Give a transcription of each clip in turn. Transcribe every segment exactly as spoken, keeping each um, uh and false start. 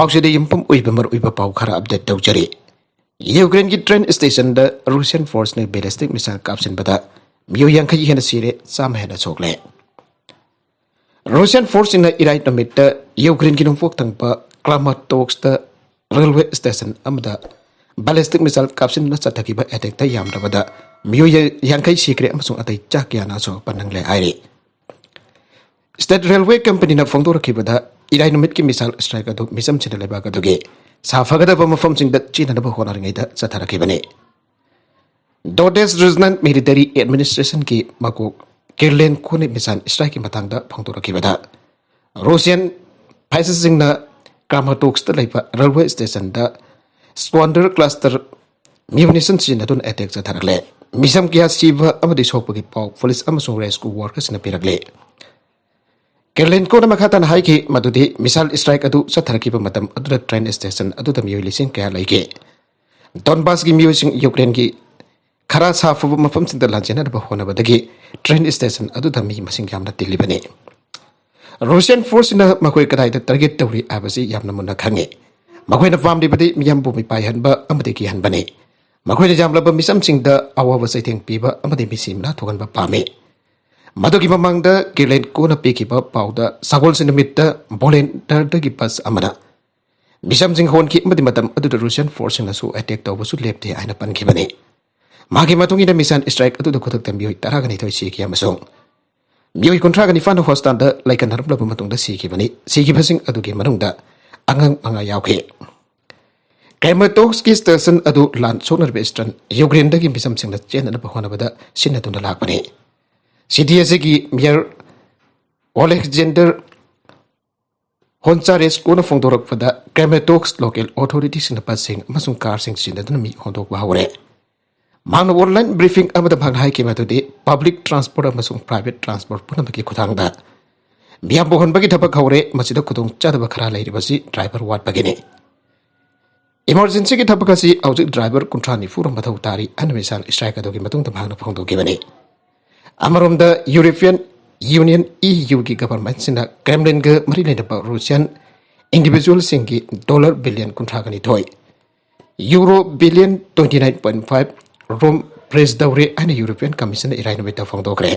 ꯄꯥꯎꯁꯤꯗ ꯌꯨꯝꯐꯝ ꯑꯣꯏꯕ ꯃꯔꯨꯑꯣꯏꯕ ꯄꯥꯎ ꯈꯔ ꯑꯞꯗꯦꯠ ꯇꯧꯖꯔꯤ꯫ ꯌꯨꯀ꯭ꯔꯦꯟꯒꯤ ꯇ꯭ꯔꯦꯟ ꯁ꯭ꯇꯦꯁꯟꯗ ꯔꯨꯁꯤꯌꯥꯟ ꯐꯣꯔꯁꯅ ꯕꯦꯂꯤꯁꯇꯤꯛ ꯃꯤꯁꯥꯏꯜ ꯀꯥꯞꯁꯤꯟꯕꯗ ꯃꯤꯑꯣꯏ ꯌꯥꯡꯈꯩ ꯍꯦꯟꯅ ꯁꯤꯔꯦ, ꯆꯥꯝꯃ ꯍꯦꯟꯅ ꯁꯣꯛꯂꯦ꯫ ꯔꯨꯁꯤꯌꯥꯟ ꯐꯣꯔꯁꯁꯤꯡꯅ ꯏꯔꯥꯏ ꯅꯨꯃꯤꯠꯇ ꯌꯨꯀ꯭ꯔꯦꯟꯒꯤ ꯅꯣꯡꯄꯣꯛ ꯊꯪꯕ ꯀ꯭ꯔꯥꯃꯥꯇꯣꯛꯁꯇ ꯔꯦꯜꯋꯦ ꯁ꯭ꯇꯦꯁꯟ ꯑꯃꯗ ꯕꯦꯂꯤꯁꯇꯤꯛ ꯃꯤꯁꯥꯏꯜ ꯀꯥꯞꯁꯤꯟꯗꯨꯅ ꯆꯠꯊꯈꯤꯕ ꯑꯦꯇꯦꯛꯇ ꯌꯥꯝꯗ꯭ꯔꯕꯗ ꯃꯤꯑꯣꯏ ꯌꯥꯡꯈꯩ ꯁꯤꯈ꯭ꯔꯦ ꯑꯃꯁꯨꯡ ꯑꯇꯩ ꯆꯥ ꯀꯌꯥꯅ ꯑꯁꯣꯛ ꯑꯄꯟ ꯅꯪꯂꯦ ꯍꯥꯏꯔꯤ꯫ ꯁ꯭ꯇꯦꯠ ꯔꯦꯜꯋꯦ ꯀꯝꯄꯅꯤꯅ ꯐꯣꯡꯗꯣꯔꯛꯈꯤꯕꯗ, ꯏꯔꯥꯏ ꯅꯨꯃꯤꯠꯀꯤ ꯃꯤꯁꯥꯏꯜ ꯁ꯭ꯇ꯭ꯔꯥꯏꯛ ꯑꯗꯨ ꯃꯤꯆꯝꯁꯤꯡꯅ ꯂꯩꯕꯥꯛ ꯑꯗꯨꯒꯤ ꯁꯥꯐꯒꯗꯕ ꯃꯐꯝꯁꯤꯡꯗ ꯆꯦꯟꯅꯅꯕ ꯍꯣꯠꯅꯔꯤꯉꯩꯗ ꯆꯠꯊꯔꯛꯈꯤꯕꯅꯤ꯫ ꯗꯣꯗꯦꯁ ꯔꯤꯖꯅꯦꯜ ꯃꯤꯂꯤꯇꯔꯤ ꯑꯦꯗꯃꯤꯅꯤꯁꯇ꯭ꯔꯦꯁꯟꯒꯤ ꯃꯀꯣꯛ ꯀꯤꯔꯂꯦꯟꯀꯣꯅ ꯃꯤꯁꯥꯏꯜ ꯁ꯭ꯇ꯭ꯔꯥꯏꯛꯀꯤ ꯃꯇꯥꯡꯗ ꯐꯣꯡꯗꯣꯔꯛꯈꯤꯕꯗ, ꯔꯨꯁꯤꯌꯥꯟ ꯐꯥꯏꯁꯤꯁꯁꯤꯡꯅ ꯀ꯭ꯔꯥꯃꯥꯇꯣꯛꯁꯇ ꯂꯩꯕ ꯔꯦꯜꯋꯦ ꯁ꯭ꯇꯦꯁꯟꯗ ꯁ꯭ꯀ꯭ꯋꯥꯟꯗꯔ ꯀ꯭ꯂꯁꯇꯔ ꯃ꯭ꯌꯨꯅꯤꯁꯟ ꯁꯤꯖꯤꯟꯅꯗꯨꯅ ꯑꯦꯇꯦꯛ ꯆꯠꯊꯔꯛꯂꯦ꯫ ꯃꯤꯁꯝ ꯀꯌꯥ ꯁꯤꯕ ꯑꯃꯗꯤ ꯁꯣꯛꯄꯒꯤ ꯄꯥꯎ ꯄꯨꯂꯤꯁ ꯑꯃꯁꯨꯡ ꯔꯦꯁꯀ꯭ꯌꯨ ꯋꯥꯔꯀꯔꯁꯤꯡꯅ ꯄꯤꯔꯛꯂꯦ꯫ ꯀꯦꯔꯂꯦꯟꯀꯣꯅ ꯃꯈꯥ ꯇꯥꯅ ꯍꯥꯏꯈꯤ ꯃꯗꯨꯗꯤ ꯃꯤꯁꯥꯏꯜ ꯁ꯭ꯇ꯭ꯔꯥꯏꯛ ꯑꯗꯨ ꯆꯠꯊꯔꯛꯈꯤꯕ ꯃꯇꯝ ꯑꯗꯨꯗ ꯇ꯭ꯔꯦꯟ ꯁ꯭ꯇꯦꯁꯟ ꯑꯗꯨꯗ ꯃꯤꯑꯣꯏ ꯂꯤꯁꯤꯡ ꯀꯌꯥ ꯂꯩꯒꯦ꯫ ꯗꯣꯟꯕꯥꯁꯀꯤ ꯃꯤꯑꯣꯏꯁꯤꯡ ꯌꯨꯀ꯭ꯔꯦꯟꯒꯤ ꯈꯔ ꯁꯥꯐꯕ ꯃꯐꯝꯁꯤꯡꯗ ꯂꯥꯟꯖꯦꯟꯅꯅꯕ ꯍꯣꯠꯅꯕꯗꯒꯤ ꯇ꯭ꯔꯦꯟ ꯁ꯭ꯇꯦꯁꯟ ꯑꯗꯨꯗ ꯃꯤ ꯃꯁꯤꯡ ꯌꯥꯝꯅ ꯇꯤꯜꯂꯤꯕꯅꯤ꯫ ꯔꯨꯁꯤꯌꯥꯟ ꯐꯣꯔꯁꯁꯤꯅ ꯃꯈꯣꯏ ꯀꯗꯥꯏꯗ ꯇꯥꯔꯒꯦꯠ ꯇꯧꯔꯤ ꯍꯥꯏꯕꯁꯤ ꯌꯥꯝꯅ ꯃꯨꯟꯅ ꯈꯪꯏ꯫ ꯃꯈꯣꯏꯅ ꯄꯥꯝꯂꯤꯕꯗꯤ ꯃꯤꯌꯥꯝꯕꯨ ꯃꯤꯄꯥꯏꯍꯟꯕ ꯑꯃꯗꯤ ꯀꯤꯍꯟꯕꯅꯤ꯫ ꯃꯈꯣꯏꯅ ꯌꯥꯝꯂꯕ ꯃꯤꯆꯝꯁꯤꯡꯗ ꯑꯋꯥꯕ ꯆꯩꯊꯦꯡ ꯄꯤꯕ ꯑꯃꯗꯤ ꯃꯤꯁꯤ ꯃꯤꯅꯥ ꯊꯣꯛꯍꯟꯕ ꯄꯥꯝꯃꯤ꯫ ꯃꯗꯨꯒꯤ ꯃꯃꯥꯡꯗ ꯀꯤꯔꯂꯦꯟꯀꯣꯅ ꯄꯤꯈꯤꯕ ꯄꯥꯎꯗ, ꯁꯒꯣꯜꯁꯦꯟ ꯅꯨꯃꯤꯠꯇ ꯚꯣꯂꯦꯟꯇꯔꯗꯒꯤ ꯕꯁ ꯑꯃꯅ ꯃꯤꯆꯝꯁꯤꯡ ꯍꯣꯟꯈꯤ ꯑꯃꯗꯤ ꯃꯇꯝ ꯑꯗꯨꯗ ꯔꯨꯁꯤꯌꯥꯟ ꯐꯣꯔꯁꯁꯤꯡꯅꯁꯨ ꯑꯦꯇꯦꯛ ꯇꯧꯕꯁꯨ ꯂꯦꯞꯇꯦ ꯍꯥꯏꯅ ꯄꯟꯈꯤꯕꯅꯤ꯫ ꯃꯥꯒꯤ ꯃꯇꯨꯡ ꯏꯟꯅ ꯃꯤꯁꯥꯏꯜ ꯁ꯭ꯇ꯭ꯔꯥꯏꯛ ꯑꯗꯨꯗ ꯈꯨꯗꯛꯇ ꯃꯤꯑꯣꯏ ꯇꯔꯥꯅꯤꯊꯣꯏ ꯁꯤꯈꯤ ꯑꯃꯁꯨꯡ ꯃꯤꯑꯣꯏ ꯀꯨꯟꯊ꯭ꯔꯥꯒ ꯅꯤꯄꯥꯟ ꯍꯣꯁꯄꯤꯇꯥꯜꯗ ꯂꯩꯀꯟꯅꯔꯝꯂꯕ ꯃꯇꯨꯡꯗ ꯁꯤꯈꯤꯕꯅꯤ꯫ ꯁꯤꯈꯤꯕꯁꯤꯡ ꯑꯗꯨꯒꯤ ꯃꯅꯨꯡꯗ ꯑꯉꯥꯡ ꯃꯉꯥ ꯌꯥꯎꯈꯤ꯫ ꯀ꯭ꯔꯦꯃꯥꯇꯣꯛꯁꯀꯤ ꯁ꯭ꯇꯦꯁꯟ ꯑꯗꯨ ꯂꯥꯟ ꯁꯣꯛꯅꯔꯤꯕ ꯏꯁꯇꯔꯟ ꯌꯨꯀ꯭ꯔꯦꯟꯗꯒꯤ ꯃꯤꯆꯝꯁꯤꯡꯅ ꯆꯦꯟꯅꯅꯕ ꯍꯣꯠꯅꯕꯗ ꯁꯤꯖꯤꯟꯅꯗꯨꯅ ꯂꯥꯛꯄꯅꯤ꯫ ꯁꯤꯇꯤ ꯑꯁꯤꯒꯤ ꯃꯦꯌꯔ ꯑꯣꯂꯦꯛꯖꯦꯟꯗꯔ ꯍꯣꯟꯆꯥꯔꯦꯁꯀꯣꯅ ꯐꯣꯡꯗꯣꯔꯛꯄꯗ, ꯀ꯭ꯔꯦꯃꯥꯇꯣꯛꯁ ꯂꯣꯀꯦꯜ ꯑꯣꯊꯣꯔꯤꯇꯤꯁꯤꯡꯅ ꯕꯁꯁꯤꯡ ꯑꯃꯁꯨꯡ ꯀꯥꯔꯁꯤꯡ ꯁꯤꯖꯤꯟꯅꯗꯨꯅ ꯃꯤ ꯍꯣꯟꯗꯣꯛꯄ ꯍꯧꯔꯦ꯫ ꯃꯍꯥꯛꯅ ꯑꯣꯟꯂꯥꯏꯟ ꯕ꯭ꯔꯤꯐꯤꯡ ꯑꯃꯗ ꯃꯍꯥꯛꯅ ꯍꯥꯏꯈꯤ ꯃꯗꯨꯗꯤ ꯄꯕ꯭ꯂꯤꯛ ꯇ꯭ꯔꯥꯟꯁꯄꯣꯔꯠ ꯑꯃꯁꯨꯡ ꯄ꯭ꯔꯥꯏꯚꯦꯠ ꯇ꯭ꯔꯥꯟꯁꯄꯣꯔꯠ ꯄꯨꯝꯅꯃꯛꯀꯤ ꯈꯨꯊꯥꯡꯗ ꯃꯤꯌꯥꯝꯕꯨ ꯍꯣꯟꯕꯒꯤ ꯊꯕꯛ ꯍꯧꯔꯦ꯫ ꯃꯁꯤꯗ ꯈꯨꯗꯣꯡꯆꯥꯗꯕ ꯈꯔ ꯂꯩꯔꯤꯕꯁꯤ ꯗ꯭ꯔꯥꯏꯚꯔ ꯋꯥꯠꯄꯒꯤꯅꯤ꯫ ꯏꯃꯔꯖꯦꯟꯁꯤꯒꯤ ꯊꯕꯛ ꯑꯁꯤ ꯍꯧꯖꯤꯛ ꯗ꯭ꯔꯥꯏꯚꯔ ꯀꯨꯟꯊ꯭ꯔꯥ ꯅꯤꯐꯨꯔꯣꯝ ꯃꯊꯧ ꯇꯥꯔꯤ ꯍꯥꯏꯅ ꯃꯤꯁꯥꯏꯜ ꯁ꯭ꯇ꯭ꯔꯥꯏꯛ ꯑꯗꯨꯒꯤ ꯃꯇꯨꯡꯗ ꯃꯍꯥꯛꯅ ꯐꯣꯡꯗꯣꯛꯈꯤꯕꯅꯤ꯫ ꯑꯃꯔꯣꯝꯗ, ꯌꯨꯔꯣꯄꯤꯌꯟ ꯌꯨꯅꯤꯌꯟ, ꯏ ꯌꯨꯒꯤ ꯒꯚꯔꯟꯃꯦꯟꯠꯁꯤꯅ ꯀ꯭ꯔꯦꯝꯂꯤꯟꯒ ꯃꯔꯤ ꯂꯩꯅꯕ ꯔꯨꯁꯤꯌꯥꯟ individualꯁꯤꯡꯒꯤ ꯗꯣꯂꯔ ꯕꯤꯂꯤꯌꯟ ꯀꯨꯟꯊ꯭ꯔꯥꯒ ꯅꯤꯊꯣꯏ, euro billion twenty nine point five ꯔꯣꯝ ꯐ꯭ꯔꯤꯖ ꯇꯧꯔꯦ ꯍꯥꯏꯅ ꯌꯨꯔꯣꯄꯤꯌꯟ ꯀꯃꯤꯁꯟꯅ ꯏꯔꯥꯏ ꯅꯨꯃꯤꯠꯇ ꯐꯣꯡꯗꯣꯛꯈ꯭ꯔꯦ꯫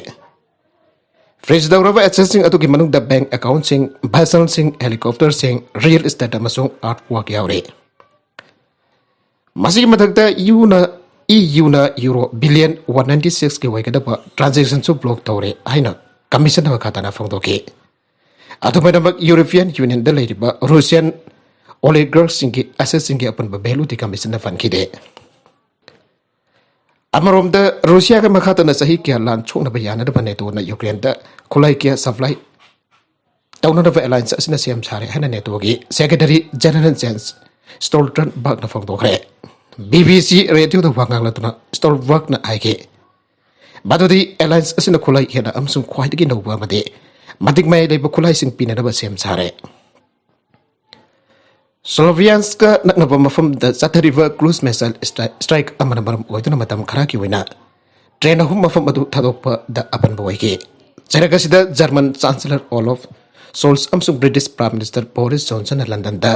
ꯐ꯭ꯔꯤꯖ ꯇꯧꯔꯕ ꯑꯦꯁꯦꯠꯁꯤꯡ ꯑꯗꯨꯒꯤ ꯃꯅꯨꯡꯗ ꯕꯦꯡꯛ ꯑꯦꯀꯥꯎꯟꯠꯁꯤꯡ, ꯚꯦꯁꯜꯁꯤꯡ, ꯍꯦꯂꯤꯀꯣꯞꯇꯔꯁꯤꯡ, ꯔꯤꯌꯦꯜ ꯏꯁꯇꯦꯠ ꯑꯃꯁꯨꯡ ꯑꯥꯔꯠ ꯋꯥꯔꯛ ꯌꯥꯎꯔꯤ꯫ ꯃꯁꯤꯒꯤ ꯃꯊꯛꯇ ꯌꯨꯅ, E ꯌꯨꯅ euro billion one ninety ꯁꯤꯛꯁꯀꯤ ꯑꯣꯏꯒꯗꯕ ꯇ꯭ꯔꯥꯟꯖꯦꯛꯁꯟꯁꯨ ꯕ꯭ꯂꯣꯛ ꯇꯧꯔꯦ ꯍꯥꯏꯅ ꯀꯃꯤꯁꯟꯅ ꯃꯈꯥ ꯇꯥꯅ ꯐꯣꯡꯗꯣꯛꯈꯤ꯫ ꯑꯗꯨꯃꯥꯏꯅꯃꯛ ꯌꯨꯔꯣꯄꯤꯌꯟ ꯌꯨꯅꯤꯌꯟꯗ ꯂꯩꯔꯤꯕ ꯔꯨꯁꯤꯌꯟ ꯑꯣꯂꯤꯒꯥꯔꯛꯁꯤꯡꯒꯤ ꯑꯦꯁꯦꯠꯁꯤꯡꯒꯤ ꯑꯄꯨꯟꯕ ꯚꯦꯂꯨꯗꯤ ꯀꯃꯤꯁꯟꯅ ꯄꯟꯈꯤꯗꯦ꯫ ꯑꯃꯔꯣꯝꯗ, ꯔꯨꯁꯤꯌꯥꯒ ꯃꯈꯥ ꯇꯥꯅ ꯆꯍꯤ ꯀꯌꯥ ꯂꯥꯟ ꯁꯣꯛꯅꯕ ꯌꯥꯅꯗꯕ ꯅꯦꯇꯣꯅ ꯌꯨꯀ꯭ꯔꯦꯟꯗ ꯈꯨꯠꯂꯥꯏ ꯀꯌꯥ ꯁꯄ꯭ꯂꯥꯏ ꯇꯧꯅꯅꯕ ꯑꯦꯂꯥꯌꯟꯁ ꯑꯁꯤꯅ ꯁꯦꯝ ꯁꯥꯔꯦ ꯍꯥꯏꯅ ꯅꯦꯇꯣꯒꯤ ꯁꯦꯀ꯭ꯔꯦꯇꯔꯤ ꯖꯦꯅꯔꯦꯜ ꯖꯦꯟꯁ ꯁ꯭ꯇꯣꯜꯇꯟꯕꯔꯒꯅ ꯐꯣꯡꯗꯣꯛꯈ꯭ꯔꯦ꯫ ꯕꯤ ꯕꯤ ꯁꯤ ꯔꯦꯗꯤꯑꯣꯗ ꯋꯥ ꯉꯥꯡꯂꯗꯨꯅ ꯁ꯭ꯇꯣꯜꯇꯟꯕꯔꯒꯅ ꯍꯥꯏꯈꯤ, ꯃꯗꯨꯗꯤ ꯑꯦꯂꯥꯌꯟꯁ ꯑꯁꯤꯅ ꯈꯨꯠꯂꯥꯏ ꯍꯦꯟꯅ ꯑꯃꯁꯨꯡ ꯈ꯭ꯋꯥꯏꯗꯒꯤ ꯅꯧꯕ ꯑꯃꯗꯤ ꯃꯇꯤꯛ ꯃꯌꯥꯏ ꯂꯩꯕ ꯈꯨꯠꯂꯥꯏꯁꯤꯡ ꯄꯤꯅꯅꯕ ꯁꯦꯝ ꯁꯥꯔꯦ꯫ ꯁ꯭ꯂꯣꯚꯤꯌꯥꯟꯁꯀ ꯅꯛꯅꯕ ꯃꯐꯝꯗ ꯆꯠꯊꯔꯤꯕ ꯀ꯭ꯔꯨꯖ ꯃꯤꯁꯥꯏꯜ ꯏꯁꯇ꯭ꯔꯥꯏꯛ ꯑꯃꯅ ꯃꯔꯝ ꯑꯣꯏꯗꯨꯅ ꯃꯇꯝ ꯈꯔꯒꯤ ꯑꯣꯏꯅ ꯇ꯭ꯔꯦꯟ ꯑꯍꯨꯝ ꯃꯐꯝ ꯑꯗꯨ ꯊꯥꯗꯣꯛꯄꯗ ꯑꯄꯟꯕ ꯑꯣꯏꯈꯤ꯫ ꯆꯩꯔꯛ ꯑꯁꯤꯗ ꯖꯔꯃꯟ ꯆꯥꯟꯁꯦꯂꯔ ꯑꯣꯂꯣꯐ ꯁꯣꯜꯁ ꯑꯃꯁꯨꯡ ꯕ꯭ꯔꯤꯇꯤꯁ ꯄ꯭ꯔꯥꯏꯝ ꯃꯤꯅꯤꯁꯇꯔ ꯕꯣꯔꯤꯁ ꯖꯣꯟꯁꯟꯅ ꯂꯟꯗꯟꯗ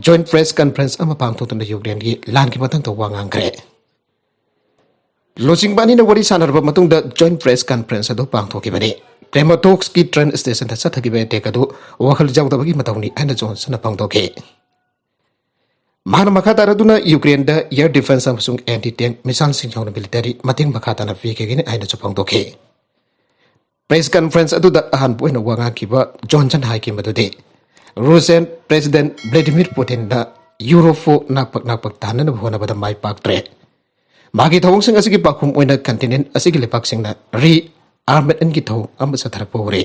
ꯖꯣꯏꯟꯠ ꯄ꯭ꯔꯦꯁ ꯀꯟꯐꯔꯦꯟꯁ ꯑꯃ ꯄꯥꯡꯊꯣꯛꯇꯨꯅ ꯌꯨꯀ꯭ꯔꯦꯟꯒꯤ ꯂꯥꯟꯒꯤ ꯃꯇꯥꯡꯗ ꯋꯥ ꯉꯥꯡꯈ꯭ꯔꯦ꯫ ꯂꯨꯆꯤꯡꯕ ꯑꯅꯤꯅ ꯋꯥꯔꯤ ꯁꯥꯟꯅꯔꯕ ꯃꯇꯨꯡꯗ ꯖꯣꯏꯟꯠ ꯄ꯭ꯔꯦꯁ ꯀꯟꯐꯔꯦꯟꯁ ꯑꯗꯨ ꯄꯥꯡꯊꯣꯛꯈꯤꯕꯅꯤ꯫ ꯀ꯭ꯔꯦꯃꯥꯇꯣꯔꯁ꯭ꯀꯀꯤ ꯇ꯭ꯔꯦꯟ ꯁ꯭ꯇꯦꯁꯟꯗ ꯆꯠꯊꯈꯤꯕ ꯑꯦꯇꯦꯛ ꯑꯗꯨ ꯋꯥꯈꯜ ꯌꯥꯎꯗꯕꯒꯤ ꯃꯇꯧꯅꯤ ꯍꯥꯏꯅ ꯖꯣꯟꯁꯟꯅ ꯐꯣꯡꯗꯣꯛꯈꯤ꯫ ꯃꯍꯥꯛꯅ ꯃꯈꯥ ꯇꯥꯔꯗꯨꯅ ꯌꯨꯀ꯭ꯔꯦꯟꯗ ꯑꯦꯌꯔ ꯗꯤꯐꯦꯟꯁ ꯑꯃꯁꯨꯡ ꯑꯦꯟꯇꯤ ꯇꯦꯡꯛ ꯃꯤꯁꯥꯏꯜꯁꯤꯡ ꯌꯥꯎꯅ ꯃꯤꯂꯤꯇꯔꯤ ꯃꯇꯦꯡ ꯃꯈꯥ ꯇꯥꯅ ꯄꯤꯈꯤꯒꯅꯤ ꯍꯥꯏꯅꯁꯨ ꯐꯣꯡꯗꯣꯛꯈꯤ꯫ ꯄ꯭ꯔꯦꯁ ꯀꯟꯐꯔꯦꯟꯁ ꯑꯗꯨꯗ ꯑꯍꯥꯟꯕ ꯑꯣꯏꯅ ꯋꯥ ꯉꯥꯡꯈꯤꯕ ꯖꯣꯟꯁꯟ ꯍꯥꯏꯈꯤ ꯃꯗꯨꯗꯤ ꯔꯨꯁꯤꯌꯟ ꯄ꯭ꯔꯦꯁꯤꯗꯦꯟꯠ ꯚ꯭ꯂꯦꯗꯤꯃꯤꯔ ꯄꯨꯇꯤꯟꯅ ꯌꯨꯔꯣꯞꯄꯨ ꯅꯥꯄꯛ ꯅꯥꯄꯛ ꯇꯥꯍꯟꯅꯕ ꯍꯣꯠꯅꯕꯗ ꯃꯥꯏ ꯄꯥꯛꯇ꯭ꯔꯦ꯫ ꯃꯥꯒꯤ ꯊꯧꯑꯣꯡꯁꯤꯡ ꯑꯁꯤꯒꯤ ꯄꯥꯎꯈꯨꯝ ꯑꯣꯏꯅ ꯀꯟꯇꯤꯅꯦꯟꯠ ꯑꯁꯤꯒꯤ ꯂꯩꯕꯥꯛꯁꯤꯡꯅ ꯔꯤ ꯑꯥꯔꯃꯦꯟꯒꯤ ꯊꯧꯑꯣꯡ ꯑꯃ ꯆꯠꯊꯔꯛꯄ ꯎꯔꯦ꯫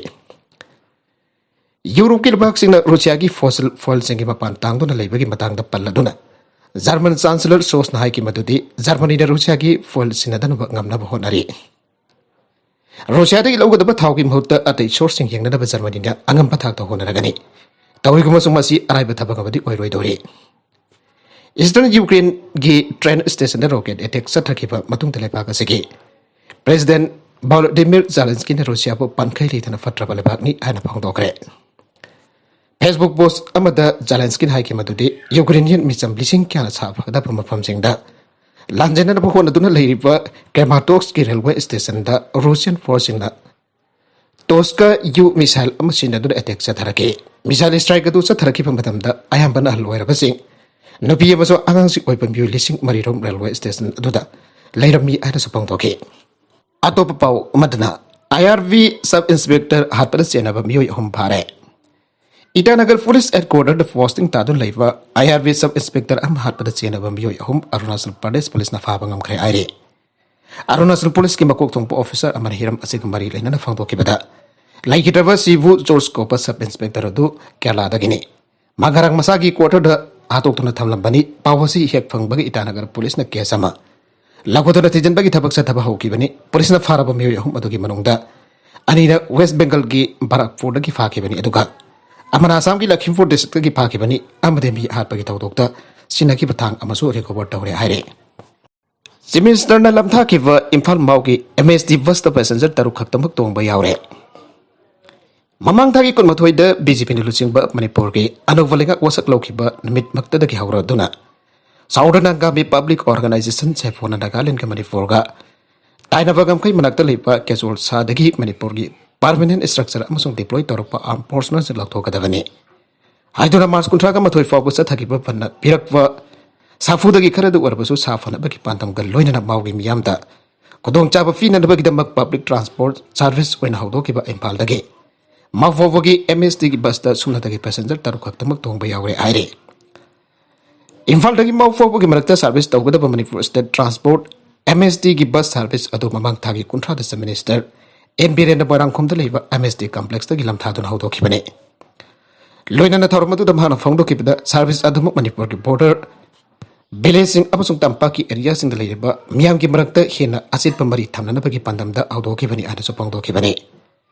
ꯌꯨꯔꯣꯞꯀꯤ ꯂꯩꯕꯥꯛꯁꯤꯡꯅ ꯔꯨꯁꯤꯌꯥꯒꯤ ꯐꯣꯁꯤꯜ ꯐ꯭ꯌꯨꯑꯦꯜꯁꯤꯡꯒꯤ ꯃꯄꯥꯟ ꯇꯥꯡꯗꯨꯅ ꯂꯩꯕꯒꯤ ꯃꯇꯥꯡꯗ ꯄꯜꯂꯗꯨꯅ ꯖꯔꯃꯟ ꯆꯥꯟꯁꯦꯂꯔ ꯁꯣꯜꯁꯅ ꯍꯥꯏꯈꯤ ꯃꯗꯨꯗꯤ ꯖꯔꯃꯅꯤꯅ ꯔꯨꯁꯤꯌꯥꯒꯤ ꯐ꯭ꯌꯨꯑꯦꯜ ꯁꯤꯟꯅꯗꯅꯕ ꯉꯝꯅꯕ ꯍꯣꯠꯅꯔꯤ꯫ ꯔꯨꯁꯤꯌꯥꯗꯒꯤ ꯂꯧꯒꯗꯕ ꯊꯥꯎꯒꯤ ꯃꯍꯨꯠꯇ ꯑꯇꯩ ꯁꯣꯔꯁꯁꯤꯡ ꯌꯦꯡꯅꯅꯕ ꯖꯔꯃꯅꯤꯅ ꯑꯉꯝꯕ ꯊꯥꯛꯇ ꯍꯣꯠꯅꯔꯒꯅꯤ꯫ ꯇꯧꯏꯒꯨꯝꯕꯁꯨꯡ ꯃꯁꯤ ꯑꯔꯥꯏꯕ ꯊꯕꯛ ꯑꯃꯗꯤ ꯑꯣꯏꯔꯣꯏꯗꯧꯔꯤ꯫ ꯏꯁꯇꯔꯟ ꯌꯨꯀ꯭ꯔꯦꯟꯒꯤ ꯇ꯭ꯔꯦꯟ ꯁ꯭ꯇꯦꯁꯟꯗ ꯔꯣꯀꯦꯠ ꯑꯦꯇꯦꯛ ꯆꯠꯊꯈꯤꯕ ꯃꯇꯨꯡꯗ ꯂꯩꯕꯥꯛ ꯑꯁꯤꯒꯤ ꯄ꯭ꯔꯦꯁꯤꯗꯦꯟꯠ ꯚꯣꯂꯣꯗꯤꯃꯤꯔ ꯖꯦꯂꯦꯟꯁꯀꯤꯅ ꯔꯨꯁꯤꯌꯥꯕꯨ ꯄꯟꯈꯩ ꯂꯩꯇꯅ ꯐꯠꯇ꯭ꯔꯕ ꯂꯩꯕꯥꯛꯅꯤ ꯍꯥꯏꯅ ꯐꯣꯡꯗꯣꯛꯈ꯭ꯔꯦ꯫ Facebook post ꯑꯃꯗ ꯖꯦꯂꯦꯟꯁꯀꯤꯅ ꯍꯥꯏꯈꯤ ꯃꯗꯨꯗꯤ ꯌꯨꯀ꯭ꯔꯦꯅꯤꯌꯟ ꯃꯤꯆꯝ ꯂꯤꯁꯤꯡ ꯀꯌꯥꯅ ꯁꯥꯐꯒꯗꯕ ꯃꯐꯝꯁꯤꯡꯗ ꯂꯥꯟꯖꯦꯟꯅꯅꯕ ꯍꯣꯠꯅꯗꯨꯅ ꯂꯩꯔꯤꯕ ꯀ꯭ꯔꯦꯃꯥꯇꯣꯛꯁꯀꯤ ꯔꯦꯜꯋꯦ ꯁ꯭ꯇꯦꯁꯟꯗ ꯔꯨꯁꯤꯌꯟ ꯐꯣꯔꯁꯁꯤꯡꯅ ꯇꯣꯁꯀ ꯌꯨ ꯃꯤꯁꯥꯏꯜ ꯑꯃ ꯁꯤꯖꯤꯟꯅꯗꯨꯅ ꯑꯦꯇꯦꯛ ꯆꯠꯊꯔꯛꯈꯤ꯫ ꯃꯤꯁꯥꯏꯜ ꯁ꯭ꯇ꯭ꯔꯥꯏꯛ ꯑꯗꯨ ꯆꯠꯊꯔꯛꯈꯤꯕ ꯃꯇꯝꯗ ꯑꯌꯥꯝꯕꯅ ꯑꯍꯜ ꯑꯣꯏꯔꯕꯁꯤꯡ, ꯅꯨꯄꯤ ꯑꯃꯁꯨꯡ ꯑꯉꯥꯡꯁꯤꯡ ꯑꯣꯏꯕ ꯃꯤꯑꯣꯏ ꯂꯤꯁꯤꯡ ꯃꯔꯤ ꯔꯣꯝ ꯔꯦꯜꯋꯦ ꯁ꯭ꯇꯦꯁꯟ ꯑꯗꯨꯗ ꯂꯩꯔꯝꯃꯤ ꯍꯥꯏꯅꯁꯨ ꯐꯣꯡꯗꯣꯛꯈꯤ꯫ ꯑꯇꯣꯞꯄ ꯄꯥꯎ ꯑꯃꯗꯅ, IRV ꯁꯕ ꯏꯟꯁꯄꯦꯛꯇꯔ ꯍꯥꯠꯄꯗ ꯆꯦꯟꯅꯕ ꯃꯤꯑꯣꯏ ꯑꯍꯨꯝ ꯐꯥꯔꯦ꯫ ꯏꯇꯥꯅꯒꯔ ꯄꯨꯂꯤꯁ ꯍꯦꯗꯀ꯭ꯋꯥꯇꯔꯗ ꯄꯣꯁꯇꯤꯡ ꯇꯥꯗꯨꯅ ꯂꯩꯕ IRV ꯁꯕ ꯏꯟꯁꯄꯦꯛꯇꯔ ꯑꯃ ꯍꯥꯠꯄꯗ ꯆꯦꯟꯅꯕ ꯃꯤꯑꯣꯏ ꯑꯍꯨꯝ ꯑꯔꯨꯅꯥꯆꯜ ꯄ꯭ꯔꯗꯦꯁ ꯄꯨꯂꯤꯁꯅ ꯐꯥꯕ ꯉꯝꯈ꯭ꯔꯦ ꯍꯥꯏꯔꯤ꯫ ꯑꯔꯨꯅꯥꯆꯜ ꯄꯨꯂꯤꯁꯀꯤ ꯃꯀꯣꯛ ꯊꯣꯡꯕ ꯑꯣꯐꯤꯁꯔ ꯑꯃꯅ ꯍꯤꯔꯝ ꯑꯁꯤꯒ ꯃꯔꯤ ꯂꯩꯅꯅ ꯐꯣꯡꯗꯣꯛꯈꯤꯕꯗ, ꯂꯩꯈꯤꯗ꯭ꯔꯕ ꯁꯤꯕꯨ ꯖꯣꯔꯖ ꯀꯧꯕ ꯁꯕ ꯏꯟꯁꯄꯦꯛꯇꯔ ꯑꯗꯨ ꯀꯦꯔꯂꯥꯗꯒꯤꯅꯤ꯫ ꯃꯥ ꯉꯔꯥꯡ ꯃꯁꯥꯒꯤ ꯀ꯭ꯋꯥꯇꯔꯗ ꯍꯥꯠꯇꯣꯛꯇꯨꯅ ꯊꯝꯂꯝꯕꯅꯤ꯫ ꯄꯥꯎ ꯑꯁꯤ ꯍꯦꯛ ꯐꯪꯕꯒ ꯏꯇꯥꯅꯒꯔ ꯄꯨꯂꯤꯁꯅ ꯀꯦꯁ ꯑꯃ ꯂꯧꯈꯠꯇꯨꯅ ꯊꯤꯖꯤꯟꯕꯒꯤ ꯊꯕꯛ ꯆꯠꯊꯕ ꯍꯧꯈꯤꯕꯅꯤ꯫ ꯄꯨꯂꯤꯁꯅ ꯐꯥꯔꯕ ꯃꯤꯑꯣꯏ ꯑꯍꯨꯝ ꯑꯗꯨꯒꯤ ꯃꯅꯨꯡꯗ ꯑꯅꯤꯅ ꯋꯦꯁ ꯕꯦꯡꯒꯜꯒꯤ ꯕꯥꯔꯥꯛꯄꯨꯔꯗꯒꯤ ꯐꯥꯈꯤꯕꯅꯤ, ꯑꯗꯨꯒ ꯑꯃꯅ ꯑꯁꯥꯝꯒꯤ ꯂꯈꯤꯝꯄꯨꯔ ꯗꯤꯁꯇ꯭ꯔꯤꯛꯇꯒꯤ ꯐꯥꯈꯤꯕꯅꯤ ꯑꯃꯗꯤ ꯃꯤ ꯍꯥꯠꯄꯒꯤ ꯊꯧꯗꯣꯛꯇ ꯁꯤꯖꯤꯟꯅꯈꯤꯕ ꯊꯥꯡ ꯑꯃꯁꯨ ꯔꯤꯀꯣꯚꯔ ꯇꯧꯔꯦ ꯍꯥꯏꯔꯦ꯫ ꯆꯤꯐ ꯃꯤꯅꯤꯁꯇꯔꯅ ꯂꯝꯊꯥꯈꯤꯕ ꯏꯝꯐꯥꯜ ꯃꯥꯎꯒꯤ MST ꯕꯁꯇ ꯄꯦꯁꯦꯟꯖꯔ ꯇꯔꯨꯛ ꯈꯛꯇꯃꯛ ꯇꯣꯡꯕ ꯌꯥꯎꯔꯦ꯫ ꯃꯃꯥꯡ ꯊꯥꯒꯤ ꯀꯨꯟꯃꯥꯊꯣꯏꯗ BJPꯅ ꯂꯨꯆꯤꯡꯕ ꯃꯅꯤꯄꯨꯔꯒꯤ ꯑꯅꯧꯕ ꯂꯩꯉꯥꯛ ꯋꯥꯁꯛ ꯂꯧꯈꯤꯕ ꯅꯨꯃꯤꯠꯃꯛꯇꯗꯒꯤ ꯍꯧꯔꯗꯨꯅ Southern Angami Public Organization, ꯁꯦꯐꯣꯅ ꯅꯥꯒꯥꯂꯦꯟꯗꯒ ꯃꯅꯤꯄꯨꯔꯒ ꯇꯥꯏꯅꯕ ꯉꯝꯈꯩ ꯃꯅꯥꯛꯇ ꯂꯩꯕ ꯀꯦꯖꯣꯜ ꯁꯥꯗꯒꯤ ꯃꯅꯤꯄꯨꯔꯒꯤ permanent structure ꯑꯃꯁꯨꯡ deploy ꯇꯧꯔꯛꯄ armed forceꯅꯁꯨ ꯂꯧꯊꯣꯛꯀꯗꯕꯅꯤ ꯍꯥꯏꯗꯨꯅ ꯃꯥꯔꯆ ꯀꯨꯟꯊ꯭ꯔꯥꯒ ꯃꯥꯊꯣꯏ ꯐꯥꯎꯕ ꯆꯠꯊꯈꯤꯕ ꯐꯅ ꯄꯤꯔꯛꯄ ꯁꯥꯐꯨꯗꯒꯤ ꯈꯔꯗ ꯑꯣꯏꯔꯕꯁꯨ ꯁꯥ ꯐꯅꯕꯒꯤ ꯄꯥꯟꯗꯝꯒ ꯂꯣꯏꯅꯅ ꯃꯥꯎꯒꯤ ꯃꯤꯌꯥꯝꯗ ꯈꯨꯗꯣꯡꯆꯥꯕ ꯄꯤꯅꯅꯕꯒꯤꯗꯃꯛ public transport service ꯑꯣꯏꯅ ꯍꯧꯗꯣꯛꯈꯤꯕ ꯏꯝꯐꯥꯜꯗꯒꯤ ꯃꯥꯎ ꯐꯥꯎꯕꯒꯤ MSTꯒꯤ ꯕꯁꯇ ꯁꯨꯞꯅꯇꯒꯤ ꯄꯦꯁꯦꯟꯖꯔ ꯇꯔꯨꯛ ꯈꯛꯇꯃꯛ ꯇꯣꯡꯕ ꯌꯥꯎꯔꯦ ꯍꯥꯏꯔꯤ꯫ ꯏꯝꯐꯥꯜꯗꯒꯤ ꯃꯥꯎ ꯐꯥꯎꯕꯒꯤ ꯃꯔꯛꯇ ꯁꯥꯔꯚꯤꯁ ꯇꯧꯒꯗꯕ ꯃꯅꯤꯄꯨꯔ ꯁ꯭ꯇꯦꯠ ꯇ꯭ꯔꯥꯟꯁꯄꯣꯔꯠ MSTꯒꯤ ꯕꯁ ꯁꯥꯔꯚꯤꯁ ꯑꯗꯨ ꯃꯃꯥꯡ ꯊꯥꯒꯤ ꯀꯨꯟꯊ꯭ꯔꯥꯗ ꯆꯤꯐ ꯃꯤꯅꯤꯁꯇꯔ ꯑꯦꯟ ꯕꯤꯔꯦꯟꯅ ꯃꯣꯏꯔꯥꯡꯈꯣꯝꯗ ꯂꯩꯕ MST complex ꯇꯒꯤ ꯂꯝꯊꯥꯗꯨꯅ ꯍꯧꯗꯣꯛꯈꯤꯕꯅꯤ꯫ ꯂꯣꯏꯅꯅ ꯊꯧꯔꯝ ꯑꯗꯨꯗ ꯃꯍꯥꯛꯅ ꯐꯣꯡꯗꯣꯛꯈꯤꯕꯗ, ꯁꯥꯔꯚꯤꯁ ꯑꯗꯨꯃꯛ ꯃꯅꯤꯄꯨꯔꯒꯤ ꯕꯣꯔꯗꯔ ꯚꯤꯂꯦꯖꯁꯤꯡ ꯑꯃꯁꯨꯡ ꯇꯝꯄꯥꯛꯀꯤ ꯑꯦꯔꯤꯌꯥꯁꯤꯡꯗ ꯂꯩꯔꯤꯕ ꯃꯤꯌꯥꯝꯒꯤ ꯃꯔꯛꯇ ꯍꯦꯟꯅ ꯑꯆꯦꯠꯄ ꯃꯔꯤ ꯊꯝꯅꯅꯕꯒꯤ ꯄꯥꯟꯗꯝꯗ ꯍꯧꯗꯣꯛꯈꯤꯕꯅꯤ ꯍꯥꯏꯅꯁꯨ ꯐꯣꯡꯗꯣꯛꯈꯤꯕꯅꯤ꯫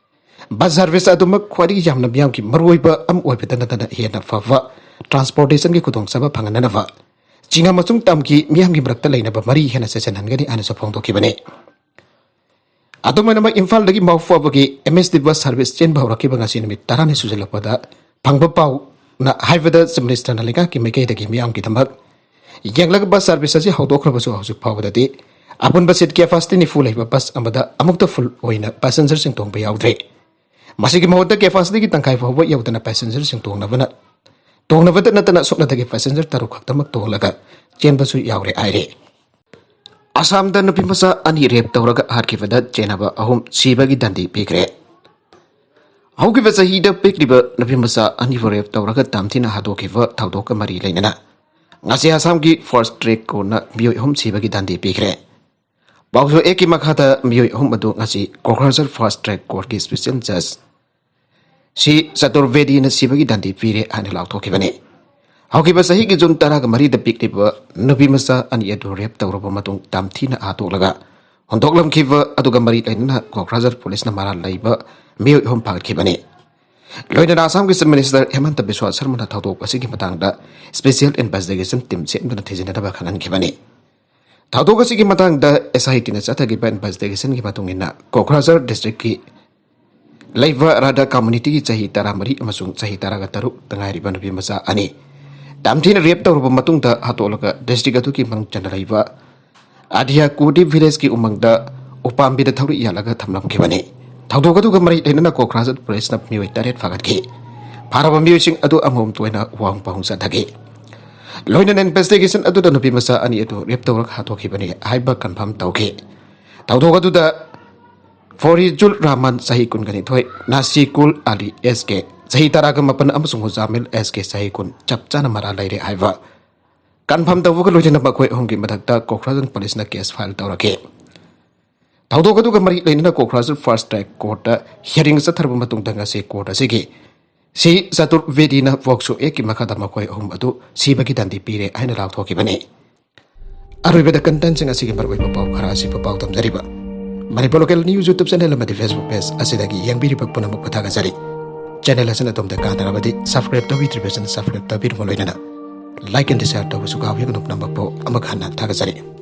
ꯕꯁ ꯁꯥꯔꯚꯤꯁ ꯑꯗꯨꯃꯛ ꯈ꯭ꯋꯥꯏꯗꯒꯤ ꯌꯥꯝꯅ ꯃꯤꯌꯥꯝꯒꯤ ꯃꯔꯨꯑꯣꯏꯕ ꯑꯃ ꯑꯣꯏꯕꯇ ꯅꯠꯇꯅ ꯍꯦꯟꯅ ꯐꯕ ꯇ꯭ꯔꯥꯟꯁꯄꯣꯔꯇꯦꯁꯟꯒꯤ ꯈꯨꯗꯣꯡꯆꯥꯕ ꯐꯪꯍꯟꯅꯅꯕ ꯆꯤꯡ ꯑꯃꯁꯨꯡ ꯇꯝꯒꯤ ꯃꯤꯌꯥꯝꯒꯤ ꯃꯔꯛꯇ ꯂꯩꯅꯕ ꯃꯔꯤ ꯍꯦꯟꯅ ꯆꯦꯠꯁꯤꯟꯍꯟꯒꯅꯤ ꯍꯥꯏꯅꯁꯨ ꯐꯣꯡꯗꯣꯛꯈꯤꯕꯅꯤ꯫ ꯑꯗꯨꯝ ꯑꯣꯏꯅꯃꯛ, ꯏꯝꯐꯥꯜꯗꯒꯤ ꯃꯥꯎ ꯐꯥꯎꯕꯒꯤ MST ꯕꯁ ꯁꯥꯔꯚꯤꯁ ꯆꯦꯟꯕ ꯍꯧꯔꯛꯈꯤꯕ ꯉꯁꯤ ꯅꯨꯃꯤꯠ ꯇꯔꯥꯅꯤ ꯁꯨꯖꯜꯂꯛꯄꯗ ꯐꯪꯕ ꯄꯥꯎꯅ ꯍꯥꯏꯕꯗ, ꯆꯤꯐ ꯃꯤꯅꯤꯁꯇꯔꯅ ꯂꯩꯉꯥꯛꯀꯤ ꯃꯥꯏꯀꯩꯗꯒꯤ ꯃꯤꯌꯥꯝꯒꯤꯗꯃꯛ ꯌꯦꯡꯂꯒ ꯕꯁ ꯁꯥꯔꯚꯤꯁ ꯑꯁꯤ ꯍꯧꯗꯣꯛꯈ꯭ꯔꯕꯁꯨ, ꯍꯧꯖꯤꯛ ꯐꯥꯎꯕꯗꯗꯤ ꯑꯄꯨꯟꯕ ꯁꯤꯠ ꯀꯦꯄꯥꯁꯤꯇꯤ ꯅꯤꯐꯨ ꯂꯩꯕ ꯕꯁ ꯑꯃꯗ ꯑꯃꯨꯛꯇ ꯐꯨꯜ ꯑꯣꯏꯅ ꯄꯦꯁꯦꯟꯖꯔꯁꯤꯡ ꯇꯣꯡꯕ ꯌꯥꯎꯗ꯭ꯔꯦ꯫ ꯃꯁꯤꯒꯤ ꯃꯍꯨꯠꯇ ꯀꯦꯄꯥꯁꯤꯇꯤꯒꯤ ꯇꯪꯈꯥꯏ ꯐꯥꯎꯕ ꯌꯧꯗꯅ ꯄꯦꯁꯦꯟꯖꯔꯁꯤꯡ ꯇꯣꯡꯅꯕꯅ, ꯇꯣꯡꯅꯕꯇ ꯅꯠꯇꯅ ꯁꯨꯞꯅꯇꯒꯤ ꯄꯦꯁꯦꯟꯖꯔ ꯇꯔꯨꯛ ꯈꯛꯇꯃꯛ ꯇꯣꯡꯂꯒ ꯆꯦꯟꯕꯁꯨ ꯌꯥꯎꯔꯦ ꯍꯥꯏꯔꯦ꯫ ꯑꯁꯥꯝꯗ ꯅꯨꯄꯤ ꯃꯆꯥ ꯑꯅꯤ ꯔꯦꯞ ꯇꯧꯔꯒ ꯍꯥꯠꯈꯤꯕꯗ ꯆꯦꯟꯅꯕ ꯑꯍꯨꯝ ꯁꯤꯕꯒꯤ ꯗꯟꯗꯤ ꯄꯤꯈ꯭ꯔꯦ꯫ ꯍꯧꯈꯤꯕ ꯆꯍꯤꯗ ꯄꯤꯛꯂꯤꯕ ꯅꯨꯄꯤ ꯃꯆꯥ ꯑꯅꯤꯕꯨ ꯔꯦꯞ ꯇꯧꯔꯒ ꯇꯝꯊꯤꯅ ꯍꯥꯠꯇꯣꯛꯈꯤꯕ ꯊꯧꯗꯣꯛꯀ ꯃꯔꯤ ꯂꯩꯅꯅ ꯉꯁꯤ ꯑꯁꯥꯝꯒꯤ ꯐꯥꯁꯠ ꯇ꯭ꯔꯦꯛ ꯀꯣꯔꯠꯅ ꯃꯤꯑꯣꯏ ꯑꯍꯨꯝ ꯁꯤꯕꯒꯤ ꯗꯟꯗꯤ ꯄꯤꯈ꯭ꯔꯦ꯫ ꯄꯥꯎꯁꯨ ꯑꯦꯛꯀꯤ ꯃꯈꯥꯗ ꯃꯤꯑꯣꯏ ꯑꯍꯨꯝ ꯑꯗꯨ ꯉꯁꯤ ꯀꯣꯀ꯭ꯔꯥꯖꯥꯔ ꯐꯥꯁꯠ ꯇ꯭ꯔꯦꯛ ꯀꯣꯔꯠꯀꯤ ꯁ꯭ꯄꯦꯁꯤꯌꯦꯜ ꯖꯖ ꯁꯤ ꯆꯇꯨꯔꯕꯦꯗꯤꯅ ꯁꯤꯕꯒꯤ ꯗꯟꯗꯤ ꯄꯤꯔꯦ ꯍꯥꯏꯅ ꯂꯥꯎꯊꯣꯛꯈꯤꯕꯅꯤ꯫ ꯍꯧꯈꯤꯕ ꯆꯍꯤꯒꯤ ꯖꯨꯟ ꯇꯔꯥꯒ ꯃꯔꯤꯗ ꯄꯤꯛꯂꯤꯕ ꯅꯨꯄꯤ ꯃꯆꯥ ꯑꯅꯤ ꯑꯗꯨ ꯔꯦꯞ ꯇꯧꯔꯕ ꯃꯇꯨꯡ ꯇꯝꯊꯤꯅ ꯍꯥꯠꯇꯣꯛꯂꯒ ꯍꯨꯟꯗꯣꯛꯂꯝꯈꯤꯕ ꯑꯗꯨꯒ ꯃꯔꯤ ꯂꯩꯅꯅ ꯀꯣꯀ꯭ꯔꯥꯖꯥꯔ ꯄꯨꯂꯤꯁꯅ ꯃꯔꯥꯜ ꯂꯩꯕ ꯃꯤꯑꯣꯏ ꯑꯍꯨꯝ ꯐꯥꯒꯠꯈꯤꯕꯅꯤ꯫ ꯂꯣꯏꯅꯅ ꯑꯁꯥꯝꯒꯤ ꯆꯤꯐ ꯃꯤꯅꯤꯁꯇꯔ ꯍꯦꯃꯟꯇ ꯕꯤꯁ꯭ꯋꯥ ꯁꯔꯃꯅ ꯊꯧꯗꯣꯛ ꯑꯁꯤꯒꯤ ꯃꯇꯥꯡꯗ ꯁ꯭ꯄꯦꯁꯤꯌꯦꯜ ꯏꯟꯚꯦꯁꯇꯤꯒꯦꯁꯟ ꯇꯤꯝ ꯁꯦꯝꯗꯨꯅ ꯊꯤꯖꯤꯟꯅꯅꯕ ꯈꯪꯍꯟꯈꯤꯕꯅꯤ꯫ ꯊꯧꯗꯣꯛ ꯑꯁꯤꯒꯤ ꯃꯇꯥꯡꯗ ꯑꯦꯁ ꯑꯥꯏ ꯇꯤꯅ ꯆꯠꯊꯈꯤꯕ ꯏꯟꯚꯦꯁꯇꯤꯒꯦꯁꯟꯒꯤ ꯃꯇꯨꯡ ꯏꯟꯅ ꯀꯣꯀ꯭ꯔꯥꯖꯥꯔ ꯗꯤꯁꯇ꯭ꯔꯤꯛꯀꯤ ꯂꯩꯕ ꯔꯥꯙꯥ ꯀꯝꯃꯨꯅꯤꯇꯤꯒꯤ ꯆꯍꯤ ꯇꯔꯥꯃꯔꯤ ꯑꯃꯁꯨꯡ ꯆꯍꯤ ꯇꯔꯥꯒ ꯇꯔꯨꯛꯇ ꯉꯥꯏꯔꯤꯕ ꯅꯨꯄꯤ ꯃꯆꯥ ꯑꯅꯤ ꯇꯝꯊꯤꯅ ꯔꯦꯞ ꯇꯧꯔꯕ ꯃꯇꯨꯡꯗ ꯍꯥꯠꯇꯣꯛꯂꯒ ꯗꯤꯁꯇ꯭ꯔꯤꯛ ꯑꯗꯨꯒꯤ ꯃꯅꯨꯡ ꯆꯟꯅ ꯂꯩꯕ ꯑꯙꯤꯌꯥꯀꯨꯗꯤ ꯚꯤꯂꯦꯖꯀꯤ ꯎꯃꯪꯗ ꯎꯄꯥꯝꯕꯤꯗ ꯊꯧꯔꯤ ꯌꯥꯜꯂꯒ ꯊꯝꯂꯝꯈꯤꯕꯅꯤ꯫ ꯊꯧꯗꯣꯛ ꯑꯗꯨꯒ ꯃꯔꯤ ꯂꯩꯅꯅ ꯀꯣꯀ꯭ꯔꯥꯖꯥꯔ ꯄꯨꯂꯤꯁꯅ ꯃꯤꯑꯣꯏ ꯇꯔꯦꯠ ꯐꯥꯒꯠꯈꯤ꯫ ꯐꯥꯔꯕ ꯃꯤꯑꯣꯏꯁꯤꯡ ꯑꯗꯨ ꯑꯃꯃꯝꯇ ꯑꯣꯏꯅ ꯋꯥꯍꯪ ꯄꯥꯎꯍꯪ ꯆꯠꯊꯈꯤ꯫ ꯂꯣꯏꯅꯅ ꯏꯟꯚꯦꯁꯇꯤꯒꯦꯁꯟ ꯑꯗꯨꯗ ꯅꯨꯄꯤ ꯃꯆꯥ ꯑꯅꯤ ꯑꯗꯨ ꯔꯦꯞ ꯇꯧꯔꯒ ꯍꯥꯠꯇꯣꯛꯈꯤꯕꯅꯤ ꯍꯥꯏꯕ ꯀꯟꯐꯥꯔꯝ ꯇꯧꯈꯤ꯫ ꯊꯧꯗꯣꯛ ꯑꯗꯨꯗ ꯐꯣꯔꯤꯖꯨꯜ ꯔꯍꯃꯟ ꯆꯍꯤ ꯀꯨꯟꯒ ꯅꯤꯊꯣꯏ, ꯅꯥꯁꯤꯀꯨꯜ ꯑꯂꯤ ꯑꯦꯁ ꯀꯦ ꯆꯍꯤ ꯇꯔꯥꯒ ꯃꯥꯄꯟ ꯑꯃꯁꯨꯡ ꯃꯨꯖꯥꯃꯤꯜ ꯑꯦꯁ ꯀꯦ ꯆꯍꯤ ꯀꯨꯟ ꯆꯞ ꯆꯥꯅ ꯃꯔꯥꯜ ꯂꯩꯔꯦ ꯍꯥꯏꯕ ꯀꯟꯐꯥꯔꯝ ꯇꯧꯕꯒ ꯂꯣꯏꯅꯅ ꯃꯈꯣꯏ ꯑꯍꯨꯝꯒꯤ ꯃꯊꯛꯇ ꯀꯣꯀ꯭ꯔꯥꯖꯥꯔ ꯄꯨꯂꯤꯁꯅ ꯀꯦꯁ ꯐꯥꯏꯜ ꯇꯧꯔꯛꯈꯤ꯫ ꯊꯧꯗꯣꯛ ꯑꯗꯨꯒ ꯃꯔꯤ ꯂꯩꯅꯅ ꯀꯣꯀ꯭ꯔꯥꯖꯥꯔ ꯐꯥꯁꯠ ꯇ꯭ꯔꯦꯛ ꯀꯣꯔꯠꯇ ꯍꯤꯌꯥꯔꯤꯡ ꯆꯠꯊꯔꯕ ꯃꯇꯨꯡꯗ ꯉꯁꯤ ꯀꯣꯔꯠ ꯑꯁꯤꯒꯤ ꯁꯤ ꯆꯇꯨꯔꯕꯦꯗꯤꯅ ꯄꯣꯛꯁꯣ ꯑꯦꯛꯀꯤ ꯃꯈꯥꯗ ꯃꯈꯣꯏ ꯑꯍꯨꯝ ꯑꯗꯨ ꯁꯤꯕꯒꯤ ꯗꯟꯗꯤ ꯄꯤꯔꯦ ꯍꯥꯏꯅ ꯂꯥꯎꯊꯣꯛꯈꯤꯕꯅꯤ꯫ ꯑꯔꯣꯏꯕꯗ ꯀꯟꯇꯦꯟꯁꯤꯡ ꯑꯁꯤꯒꯤ ꯃꯔꯨꯑꯣꯏꯕ ꯄꯥꯎ ꯈꯔ ꯑꯁꯤꯕꯨ ꯄꯥꯎꯗꯝꯖꯔꯤꯕ Manipur local news YouTube channel ꯑꯃꯗꯤ ꯐꯦꯁꯕꯨꯛ ꯄꯦꯖ ꯑꯁꯤꯗꯒꯤ ꯌꯦꯡꯕꯤꯔꯤꯕ ꯄꯨꯝꯅꯃꯛꯄꯨ ꯊꯥꯒꯠꯆꯔꯤ꯫ ꯆꯦꯅꯦꯜ ꯑꯁꯤꯅ ꯑꯗꯣꯝꯗ ꯀꯥꯟꯅꯔꯕꯗꯤ ꯁꯕꯁꯀ꯭ꯔꯥꯏꯕ ꯇꯧꯕꯤꯗ꯭ꯔꯤꯕꯁꯤꯡꯅ ꯁꯕꯁꯀ꯭ꯔꯥꯏꯕ ꯇꯧꯕꯤꯔꯕ ꯂꯣꯏꯅꯅ ꯂꯥꯏꯛ ꯑꯦꯟ ꯁꯤꯌꯥꯔ ꯇꯧꯕꯁꯨ ꯀꯥꯎꯕꯤꯒꯅꯨ꯫ ꯄꯨꯝꯅꯃꯛꯄꯨ ꯑꯃꯨꯛ ꯍꯟꯅ ꯊꯥꯒꯠꯆꯔꯤ꯫